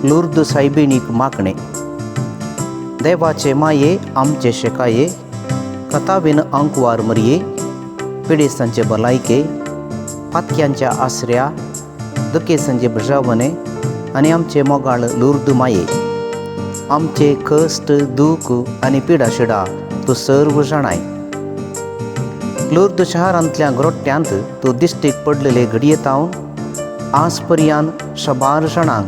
लुर्द सायबिणीक मागणें. देवाचे माये आमचे शेकाये, कथावीन आंकवार मरये, पिडेस्तांचे भलायके, पातक्यांच्या आसऱ्या, दुखेसांचे भजावणे आनी आमचे मोगाळ लुर्द माये, आमचे कश्ट, दूख आनी पिडाशिडा तूं सर्व जाणाय. लुर्द शहरांतल्या ग्रोट्यांत तूं दिश्टीक पडलेले घडये तावन आज पर्यान शबार जाणांक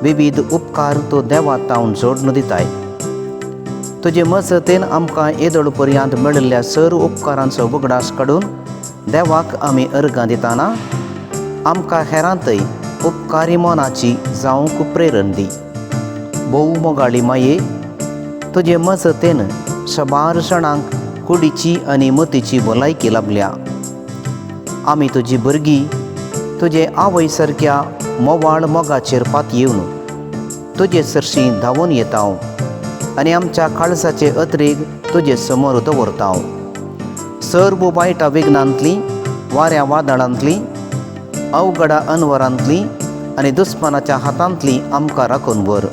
विविध उपकार तूं देवा तावन जोडून दिताय. तुजे मजतीन आमकां येदोळ पर्यंत मेळिल्ल्या सर्व उपकारांचो उगडास काडून देवाक आमी अर्गां दिताना आमकां हेरांतय उपकारी मनाची जावंक प्रेरण दी. भोव मोगाळी माये, तुजे मजतीन सबार जाणांक कुडीची आनी मतीची भलायकी लाभल्या. आमी तुजी भुरगीं तुजे आवय सारक्या मोवाळ मोगाचेर पातयेवन तुजे सरशीं धांवून येता आनी आमच्या काळजाचे अत्रेग तुजे समोर दवरता. सर्व वायटा विघ्नांतली, वाऱ्या वादळांतली, अवघडा अनवरांतली आनी दुस्मानाच्या हातांतली आमकां राखून व्हर.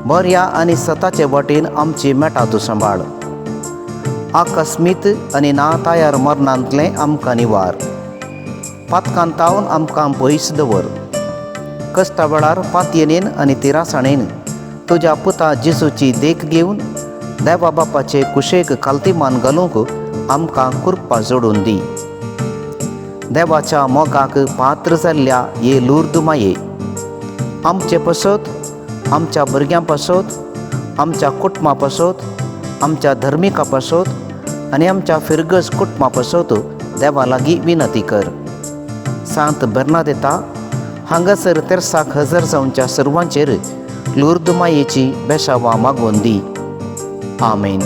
बऱ्या आनी सताचे वाटेन आमची मेटां तूं सांबाळ. आकस्मीत आनी ना तयार मरणांतलें आमकां निवार. पातकान तावन आमकां पयस दवर. कश्टा वेळार पातयेनेन आनी तिरासाणेन तुज्या पुता जेजूची देख घेवन देवा बापाचे कुशेक खालती मान घालूंक आमकां कृपा जोडून दी. देवाच्या मोगाक पात्र जाल्ल्या हे लुर्द माये, आमचे पसत, आमच्या भुरग्यां पासत, आमच्या कुटुंबा पासत, आमच्या धर्मिका पासत आनी आमच्या फिरगज कुटुंबा पासत देवा लागीं विनंती कर. सांत बर्नादेता, हांगासर तेर्साक हजर जावच्या सर्वांचेर लुर्द मायेची बेसावा मागोवन दी. आमेन.